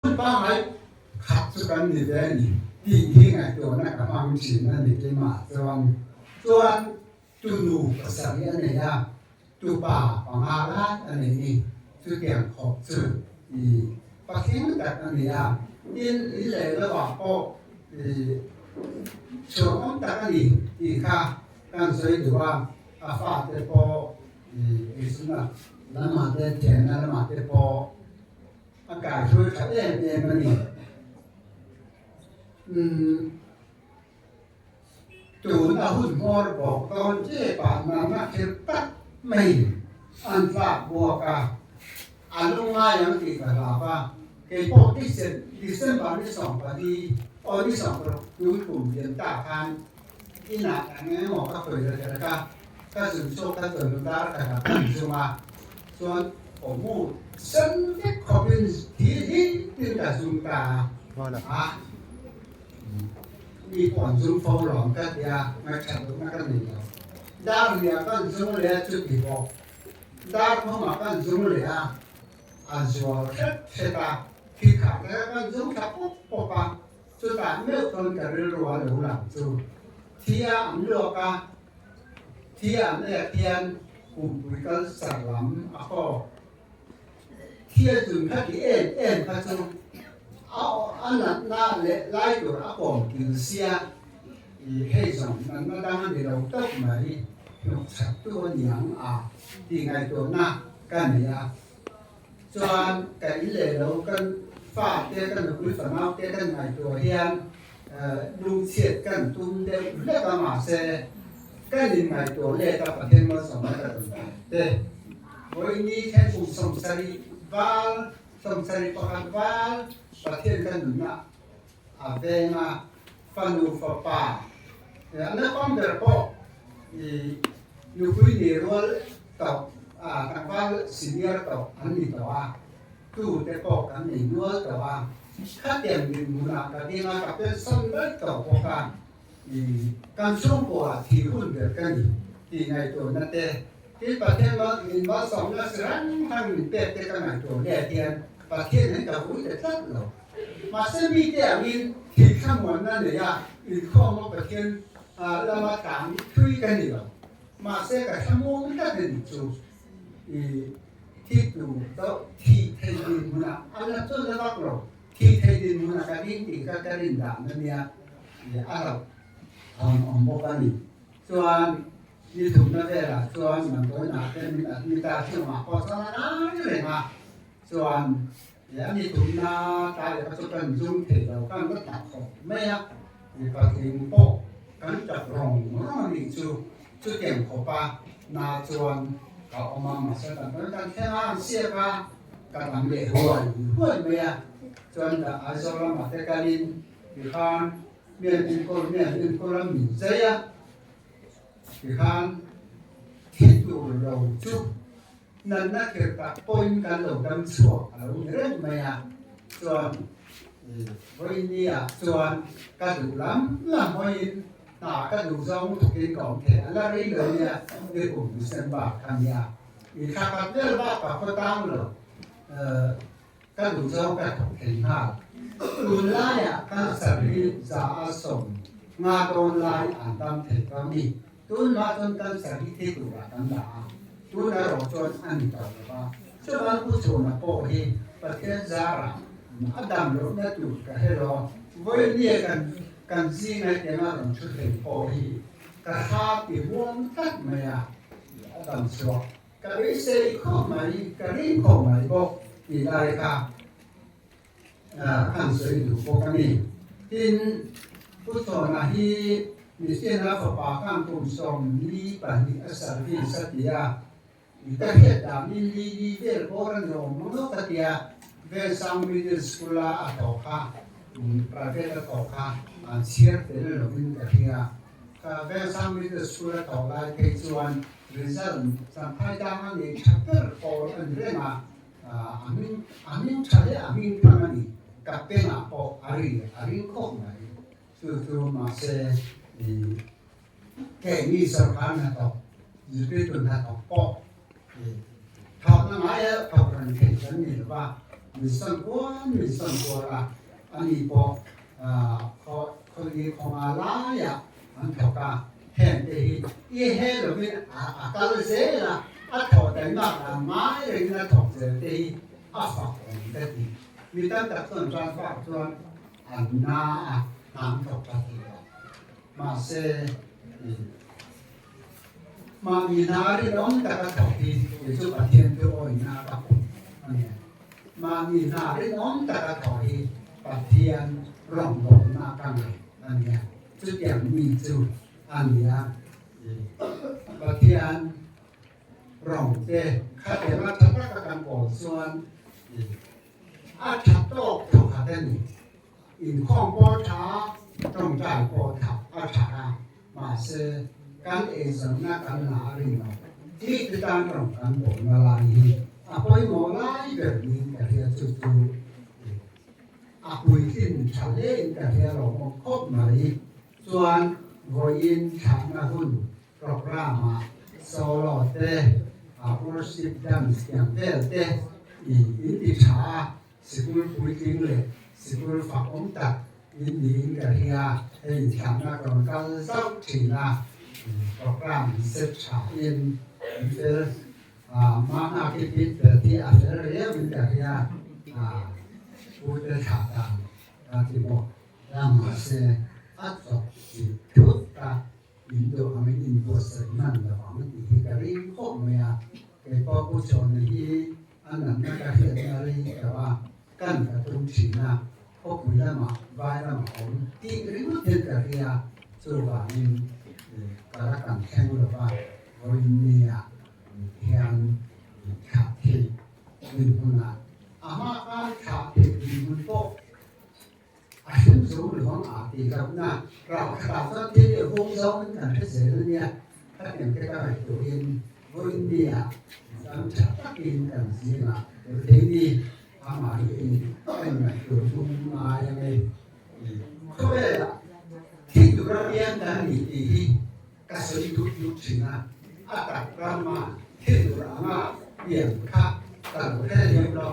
Pangngai khat chu kan ni ve a ni tih hi ngaihtuahna ka hmang thin a ni keimah chuan. Chuan tunu pasarih a nei a, tupa panga lai a nei ni. Chutiang khawp chu i patling tak a ni a, tin in leh lovah pawh i chhuahawm tak a ni tih kha kan sawi duh a, a fate pawh i eichhunna lamah te thianna lamah te pawh A kaihruai tha em em a ni. Umm tun a hun hmawr bawk dawn tep ah nana khir tak mai an tlak buak a, a lungngai ang tih ka hlau a, kei pawh December ni sawmpali aw ni sawmparuk tun kum lian ta khan inah eng emaw ka khawi rek rek a, ka zun chhuak ka chawlh dar ka la hman zung a, Chuan awmu sen vek khawpin thi hlitin ka zum ta a, mi pawh an zum fo lawm ka ti a, ngaihṭhat lohna ka nei lo. Dar hliah kan zum leh a chuti bawk, dar thawmah kan zum leh a, a zual hret hret a, thi khah te kha kan zum thla pawp pawp a, chutah meuh chuan ka rilru a lo lang chu thi a an luak a, Thia an ek hian kumpui cancer lam a kawk. Thia chun kha ti em em kha chu a natna leh lai tur a kawm kil sia i hei zawng natna dang a ni lo tawp mai, hnuk chak tu a ni ang a tih ngaihtuahna ka nei a. Chuan ka in leh lo kan fa te ka nupui fanau te kan ngaihtuah hian Lungchhiat kan tum deuh hlek a mahse kan inngaihtuah let a Pathian malsawmna ka rawn pe te. Vawiini thleng kum sawmsarih val, sawmsarih pakhat val Pathian ka nunna a veng a, fanu fapa a naupang ber pawh i nupui ni rual tawh tlangval senior tawh an ni tawh a. Tu te pawh kan nei nual tawh a, khatiang dinhmunah ka ding a, ka pension daih tawh bawk a, i kan chhungkuaah thih hun ber ka ni tih ngaihtuahna te, tin Pathian min malsawmna si rang rang min pek te ka ngaihtuah let hian Pathian hian ka vui ta tlat lo. Mahse mite angin thih thlamuanna nei a inkhawm a Pathian lama tlang thui ka ni lo. Mahse ka thlamuang tlat a ni chu. I thi tu deuh thih thei dinhmunah a la chu la vak lo, thih thei dinhmunah ka ding tih kha ka rin dan a nia i a lo thawn awm bawk a ni. Chuan ni thumna velah chuan damdawiinah te min admit a, chungah pawh chuan a ngai reng a, chuan i a ni thumna tlai kha chu kan zum thei lo, kan la tak khawp mai a, i patling pawh kan tap rawng rawng a nih chu. Chutiang khawpa na chuan ka awm a, mahse kan rawn kan thleng a, an siak a, ka dang leh huai huai mai a, chuan ka Aizawl lamah te kalin tikhan mi an enkawl mi an enkawl a min zai a, tikhan thi tur lo chu natna khirh tak pawhin kan lo dam chhuak a lo ni reng mai a, chuan vawinia chuan ka duh lam lam hawiin Hna ka duh zawng lutukin ka awm thei a, la rei lo nia ni kum December kha nia. I thla khat vel bak ka khaw tang lo, ka duh zawng ka thawk thei nghal. Tunlaiah cancer hi za a 50 dawn lai an dam thei tawh a mi. Tunhma chuan cancer hi thi turah kan dah a, tun erawh chuan a ni tawh lo va. Chuan Pu Chhuna pawh hi Pathian zarah a dam lohna tur ka hre lo. Vawinia kan Kan zinga eng a rawn thu thei pawh hi ka thla ti huam tlat mai a, a dam chhuak. Ka beisei khawp mai, ka ring khawp mai bawk tih lai kha an sawi duh bawk a ni. Tin, Pu Chhawna hi Misiana fapa khan kum 42 a service a ti a, ka hriat danin li li vel bawr a ni awm ang lo ka tia, Velsang Middle School a a thawk kha, private a thawk kha an chhiar tel lovin ka hria. Ka Velsang Middle School a thawk lai phei chuan result Champhai tang a nei tha ber pawl a ni reng a, a hming a hming tha leh a hming thang a ni, ka pengah pawh a ri a ring khawp mai. Chu chu mahse i Keini sorkar hnathawk, zirtirtu hnathawk pawh thawkna ngaia thawk reng thei kan ni lo va. Min san kual min san kual a, ani pawh khaw khawli khawnga laiah an thawk a, heng te hi i he lovin a kal zel a, a thawh daihmak dan ngai rengin a thawk zel te hi a fak awm ka ti. Mi tam tak chuan transfer chuan an na a, hna an thawk tha thei lo. Mahse, mahni hna rinawm taka thawk hi kei chu Pathian thu awina ka pawm a ni. Mahni hna rinawm taka thawk hi Pathian rawngbawlna ka ngaih a nia. Chutiang mi chu a ni a, Pathian rawng te khatianga tha taka kan pawl chuan a tha tawk thawkhat a ni. Inkhawm pawh tha, tawngtai pawh tha a tha a, mahse kan eizawnna kan la a rin lo. Tih te tan rawng kan bawlna lai hi a pawimawh lai ber niin ka hria chu chu a puitlin tha hlein ka hria lo awm khawp mai. Chuan vawiin thlahna hun programme-ah solo te, worship dance tiang vel te in ti tha a, Sikul puitling leh sikul fak awm tak in niin ka hria, hei inthlakna ka rawn kal zauh thin a, programme in set tha in in fel mahna khi pit fel hi a fel riau in ka hria, pute thlah dan ka ti bawk a, mahse a chawp chilh thut a, in duh angin in buatsaih hman lo ang tih hi ka ring khawp mai a, keipawh Pu Chhawna hi A natna ka hriatna rei lo a, kan ka tum thin a, khawpui lamah vai ramah awm tih ringawt hian ka hria, chuvangin ka la kan thleng lo va, vawiin nia hian thlah theih dinhmunah a hma khan thlah theih dinhmun pawh a hrim zo lovang a tih lohna ralkhatah chuan thil leh vawng zawngin kan hre zel a nia, khatiang te ka ngaihtuahin vawiin nia dam tha takin kan zingah tel thei ni, amah hi in en ngaihtuah lung ngai a ni. Khawvelah thil tura piang kan ni tih hi ka sawi dut dut thin a, a tak rama thil tur anga pian kha ka lo hre liam lo.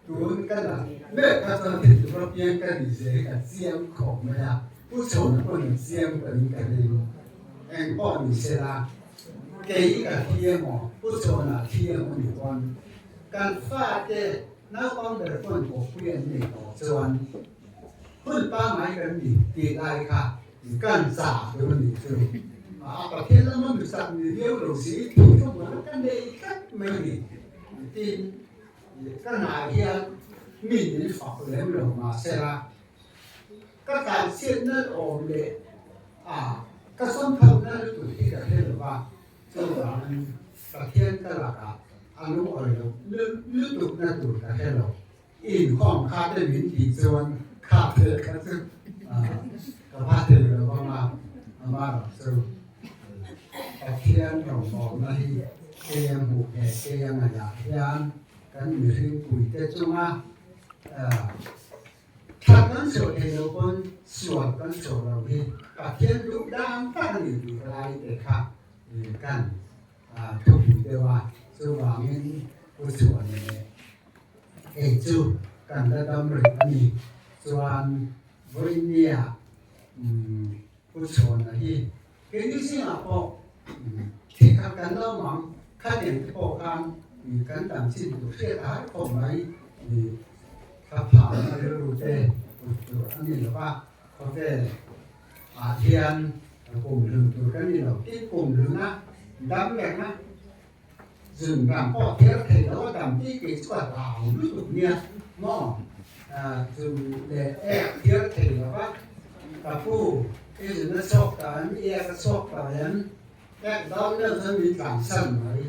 Tun ka la mek kha chuan thil tura piang ka nih zia hi ka chiang khawp mai a, Pu Chhawna pawhin a chiang tawhin ka ring. Eng pawh ni se la, kei ka thi emaw, Pu Chhawna a thi emaw ni pawn kan fate naupang ber pawn kawppui an nei tawh chuan hun pangngai kan ni tih lai kha Kan chah tur a nih chu. A Pathian lama mi chak ni viau lo si tih chu hmuhna ka nei tlat mai a ni. Tin, ka hnah hian mi min fak lem lo mahsela ka tlanchhiatna awm leh a ka sawmthawkna lutuk hi ka hre lo va, chuvangin Pathian ka lakah a lungawi lo lutukna tur ka hre lo. Inkhawm kha te min tih chuan kha te kha chu ka va thei lo vang a, amaherawh chu Pathian rawngbawlna hi keia hmuh leh keia ngaihah hian kan mihring puite chunga thla kan chhuah thei lo pawn sual kan chhuah lo hi Pathian duh dan tak a ni tih lai te kha kan thupui deuh a, chuvangin Pu Chhuana leh Kei chu kan la dam rih a ni. Chuan vawinia Pu Chhawna hi keini zingah pawh thih khat kan lo mang khateng te pawh khan kan dam chin tur hriat a har khawp mai. Thla phahna rilru te put tur a ni lo va, khawvel ah hian kum hlun tur kan ni lo. Tin, kum hluna dam reng a. Zun ram pawh thiar thei lo a dam tih kei chu a hlau lutuk nia maw? Zun leh ek thiar thei lo va, ka pu i zun a chhuak ta em, i ek a chhuak ta em, ek dawn deuh chuan min tlansan mai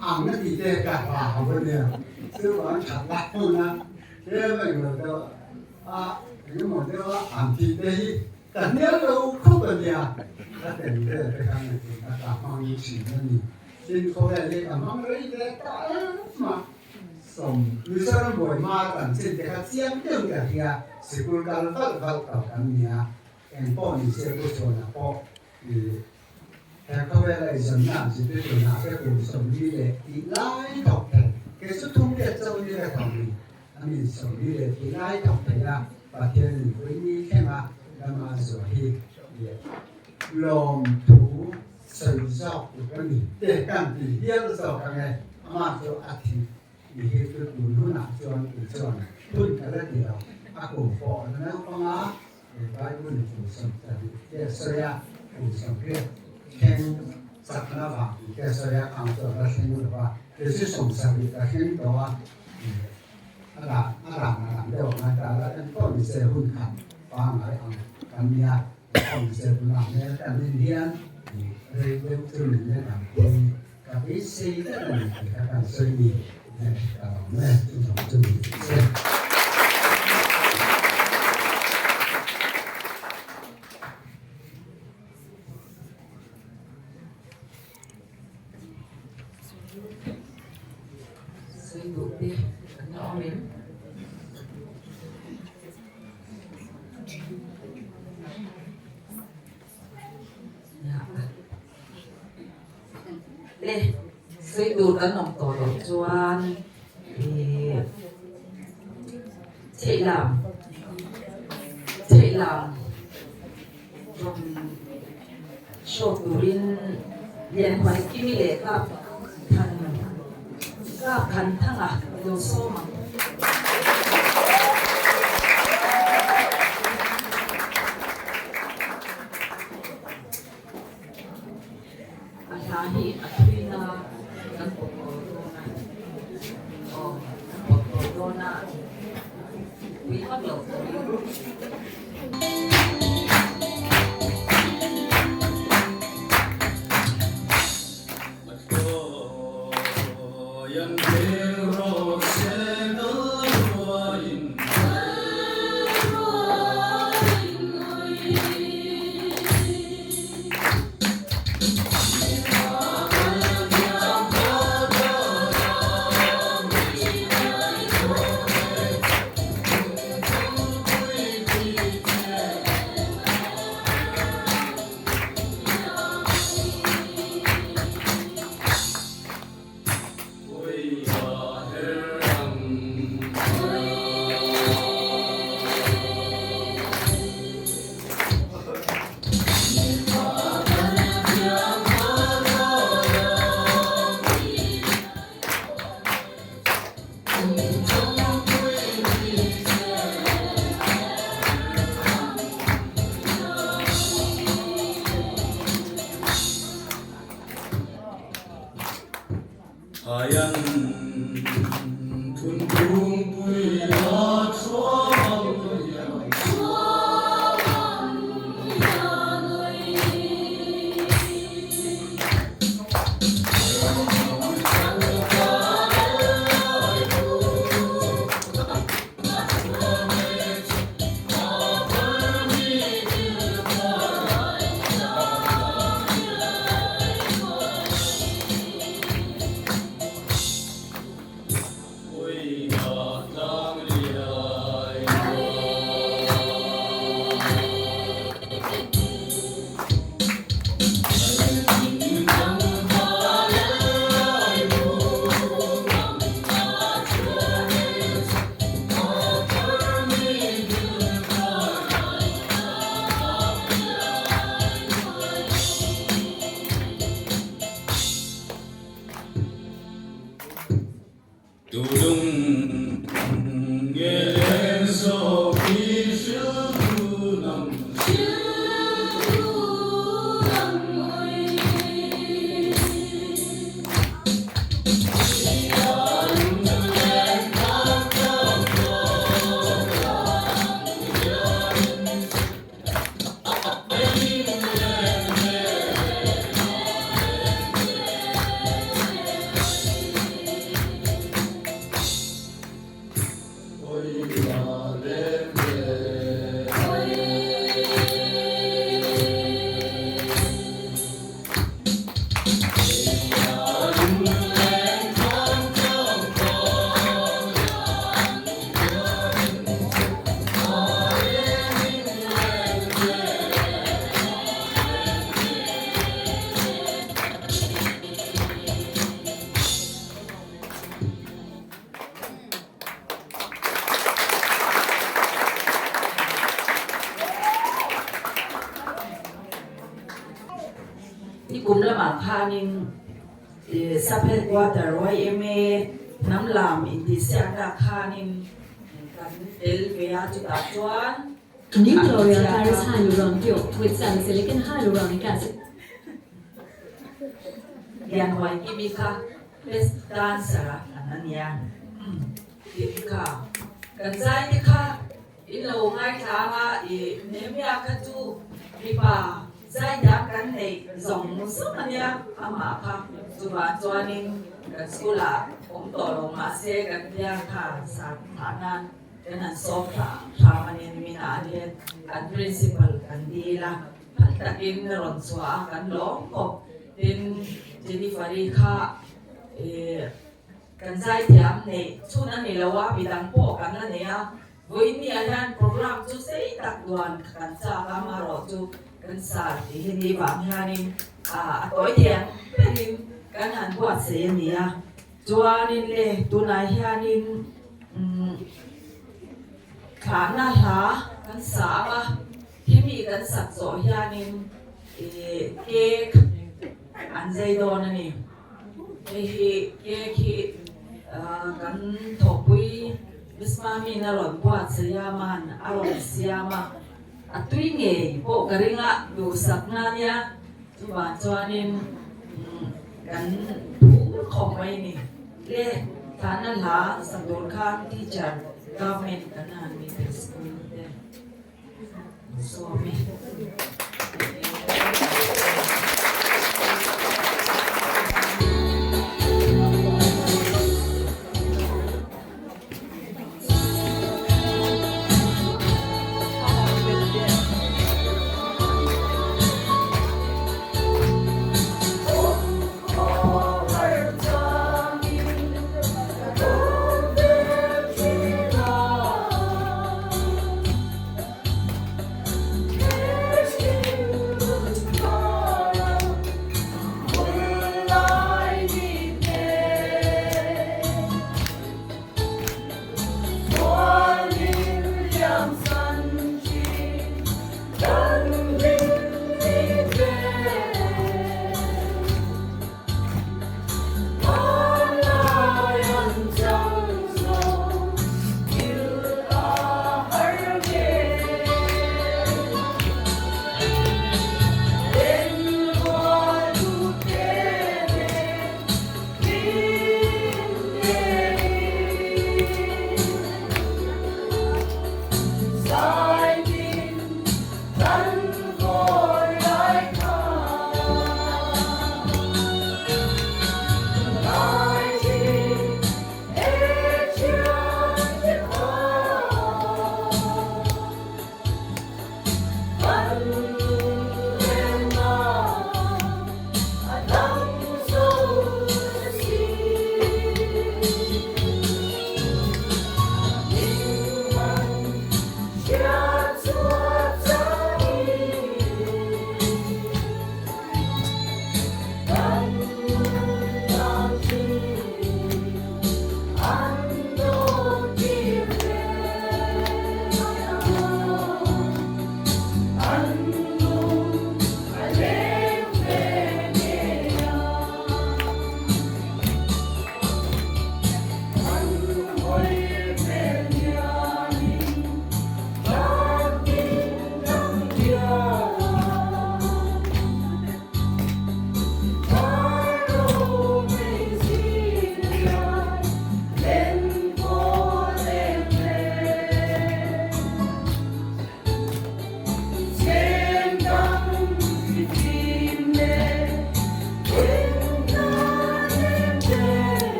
ang a ti te ka hlau a nia, chuvang that lai hmun a tlem eng lo deuh a engemaw deuh a an tih te hi ka hnial lo khawp a nia, ka tel vel te khan a ka hmang thin a ni. Tin khawvel hi ka hmang rei ve ta em a, sawm Mizoram buai hma kan chin te kha chiang deuh ka hria, sikul kal valh valh tawh kan ni a, eng pawh ni se Pu Chhuana pawh i he khawvel a i zawnna an zirtir tun ah te kum 40 leh tih lai thawk thei, kei chu thum riat chauh ni ka thawk ni. An insawmli leh tih lai tak thei a, Pathian in vui ni thleng a lama zuah hi lawmthu sawi zawk tur a ni. Te kan ti hial zawk ang e, amah chu a thi ni hi chu tun hunah chuan kei chuan hun ka la ti lo, a kum pawh a la naupang a, he Bible in kum 70 te a sawi a, kum 80 thleng chakna vang tih te a sawi a, ang chuan la thleng lo va, kei chu 70 ka thleng tawh a. A dan a dan a dang deuh ang a, ta la enkawl ni se hun khat pangngai ang kan nia, enkawl ni se tunah hmel kan en hian rei deuh chu min la dang pui ka beisei tlat a ni tih kha kan sawi ni ka lawm e, chu zawng chu ni se. Sawi duh te an la awm em? Le, sawi tur kan awm tawh loh chuan ih chheihlam chheihlam rawn show turin Lianhuai Kimi leh Kap Than Kap Than Thanga lo sawm ang. A hla hi a thui na kan pawt tawi dawn a, aw kan pawt tawi dawn a, pui vak lo turin. Nikum lamah khanin Sub Headquarter yma hnam lam intihsiakna khanin kan tel ve a, chutah chuan New L'Oreal Paris Hyaluronic with Salicylic and Hyaluronic Acid. Lianhuai Kimi kha best dancer a thlan a nia. Tin kha kan zai te kha in lo ngaithla anga i Nehemia kha chu mipa zaidang kan neih zawng zawng a nia amah kha chuvang chuanin kan school ah awm tawh lo mahse kan biak kha sa thah nan kan han sawm thlah hram a nia nimin ah hian kan principal kan dil a phal takin rawn chhuah a kan lawm khawp tin Jennifer-i kha ih Kan zaithiam neih chhun a ni lo a, midang pawh kan la nei a. Vawiinniah hian programme chu sei tak duan kan chak a, amaherawh chu kan sar tih hi ni vang hianin a tawi thei ang berin kan han buatsaih a ni a. Chuanin le tunah hianin thlahna hla kan sa ang a, hemi kan sak zawh hianin cake an zai dawn a ni. Hei hi cake hi kan thawhpui Miss Mami'n a rawn buatsaih a, amahan a rawn siam a, a tui ngei pawh ka ring a, duhsak na nia, chuvang chuanin kan phur khawp mai a ni. Le thlahna hla sak tur khan teacher government kan han middle school te sawm e.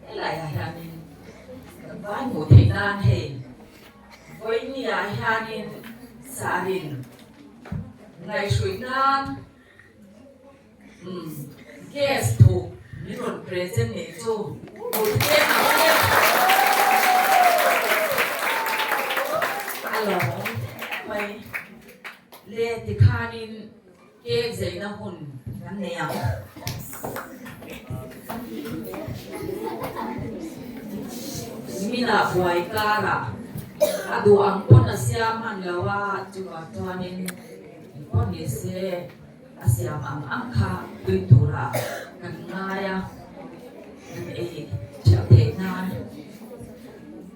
Helaiah hianin kan vai hmuh theih nan hei vawinia hianin sarin ngaihhruih nan umm gas thuk min rawn present nih chu kut te ang che a lawm mai le tikhanin Cake zeina hun kan nei ang. Niminah buai karah a duh ang pawn a siam hman lo a, chuvang chuanin engpawh ni se a siam ang ang kha tui turah kan ngai a, kan ei ṭheuh theih nan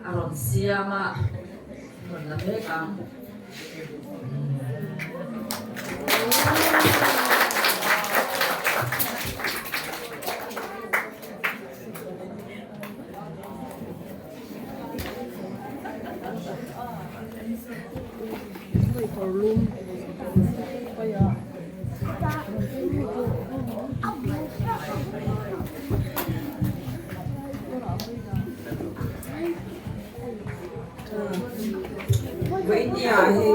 a rawn siam a, rawn la mek ang. Vawinia hi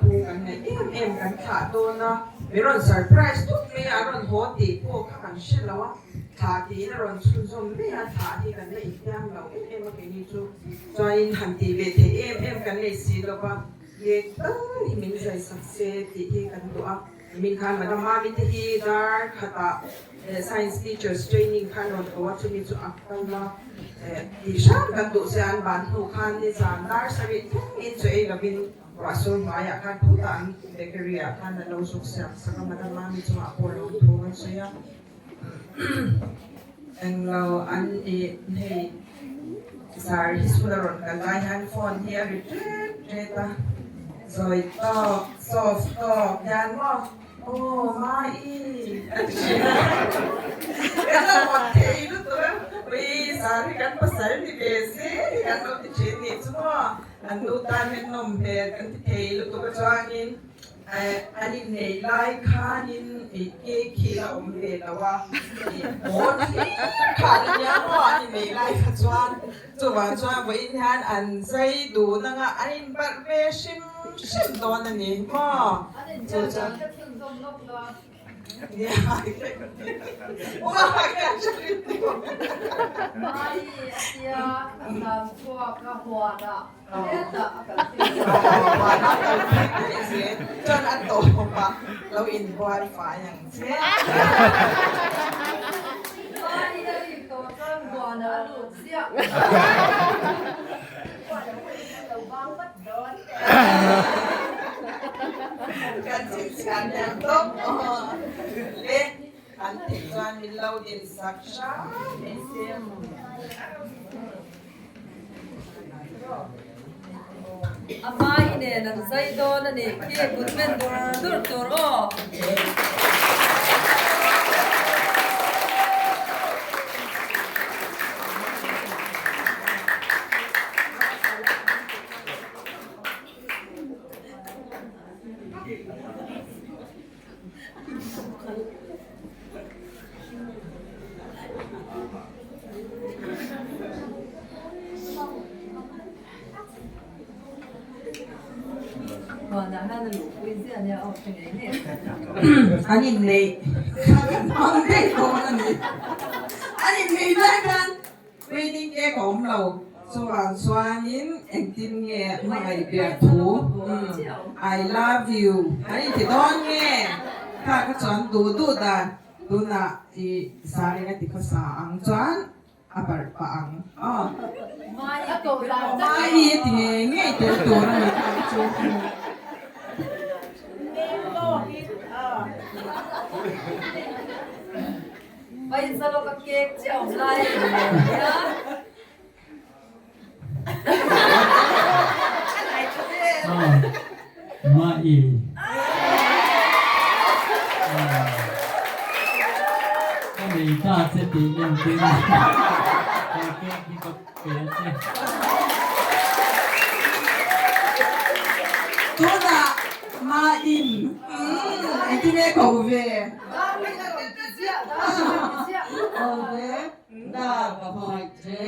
pu kan ngaih em em kan thlah dawn a, min rawn surprise tut mai a, a rawn haw tih pawh kha kan hre lo a, thlah tiin a rawn chhunzawm mai a, thlah hi kan la infiam lo em em a keini chu chuanin han tih ve theih em em kan nei si lo va, lek tal hi min zai sak se tih hi kan duh a. Min khan Madam Mami te hi dar khatah Science Teachers Training khan rawn ko a, chumi chu a kal a, tih hram kan duh che an ban hnu khan nizan dar sarih thlengin chu ei lovin ruahsur hnuaiah khan phutah an bakery ah khan an lo zuk siam sak a, Madam Mami chungah pawh lawm thu an sawi a, englo an i hei zar hi school a rawn kal lai hian phone hi a ri ṭet ṭet a, zawi tawk soft tawk hian maw aw Mai a ti ṭhin a, kan lo hawn thei lutuk a, ui zar hi kan pasal ni ve se hi kan lo ti ṭhin nih chu maw an nu tan hian nawm hmel kan ti thei lutuk a chuanin. An inneih lai khanin cake hi la awm ve lo a, bawn hlir khan a nia maw an inneih lai kha chuan chuvang chuan vawiin hian an zai dun anga an inbarh ve hrim hrim dawn a ni maw chu chuan Chuan a tawp a lo inbual fai ang che. Kan chhinchhiah hmel tawp le an tih chuan min lo din sak hram mai se. A hmai nen an zai dawn a nih khi kut men dur dur tur aw. An inneih kha kan hmang daih dawn a ni. An inneih lai khan Wedding cake a awm lo. Chuvang chuanin engtin nge hmangaih biak thu I love you an inti dawn nge? Kha ka chuan duh duh dan tunah i sarin a ti khawsa ang chuan a barh pah ang aw. Mai hi ti ngei ngei tel tur a ni kha chu. Vai zalawk a cake chiah awm lai a ni nia. tih em tin he cake hi ka pe a che. Tunah Maim umm engtin nge ko ve? Ko ve dar ka hmangaih che.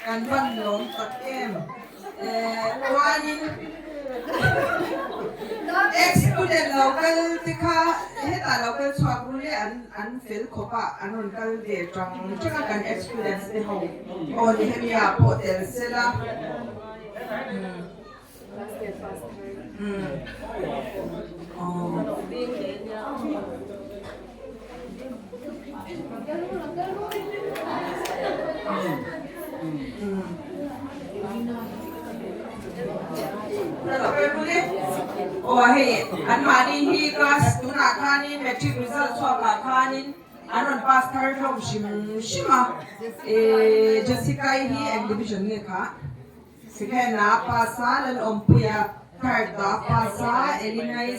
Kan van lawm tak em. Chuanin ex-student lo kal te kha hetah lo kal chhuak ru le an an fel khawp a, an rawn kal ve tang tang a kan ex-students te ho aw Nehemia pawh tel sela. Aw hei anmahni hi class tunah khanin matric result chhuakah khanin an rawn pass thar hlawm hrim hrim a, Jessica-i hi eng division nge kha? Second ah pass a, Lalawmpuia third ah pass a, Elinai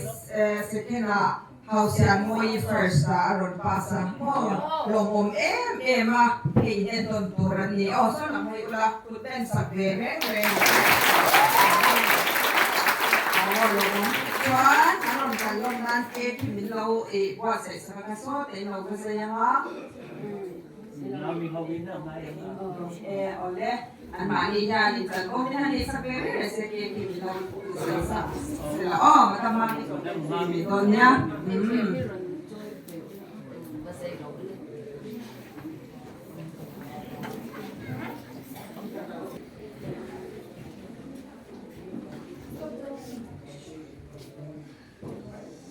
second ah Hausianmawii first ah a rawn pass a, maw lawmawm em em a, hei in entawn tur an ni. Aw sawn ang hawi ula, kut a insak ve reng reng. Aw lawmawm chuan an rawn kal lawm nan cake hi min lo buatsaih sak a, ka saw te in lo va zai ang a. Awle, anmahni hian in chan awmin a nei sak ve reng reng se cake hi min lo sawi sak sela aw, madam Mami mai dawn nia.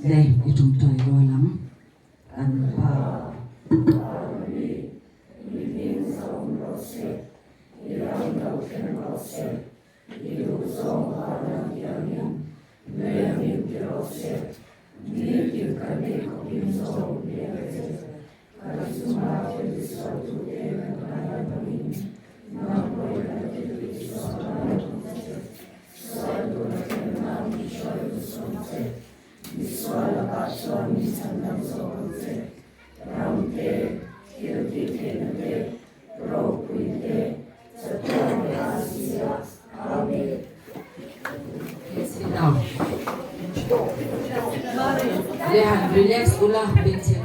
Le, i ṭawngṭai rual ang. Kan pa. Parmi, mi hming zawm rawh se, i ram lo thleng rawh se, i duh zawng van ang hianin lei angin ti rawh se, nitin kan ei khawpin zawm hle ang che, kan chunga thil tisualtute kan ngaidam angin, nang pawhin kan thil tihsual ngaidam che, sual tuna thlenna min hruaitu sawm che. Misual lakah chuan min chhan dam zawk ang che. Ram te, thil tih theihna te, ropui te, chatuan leh a sia, Amen. Lehan relax ula hmeichhe.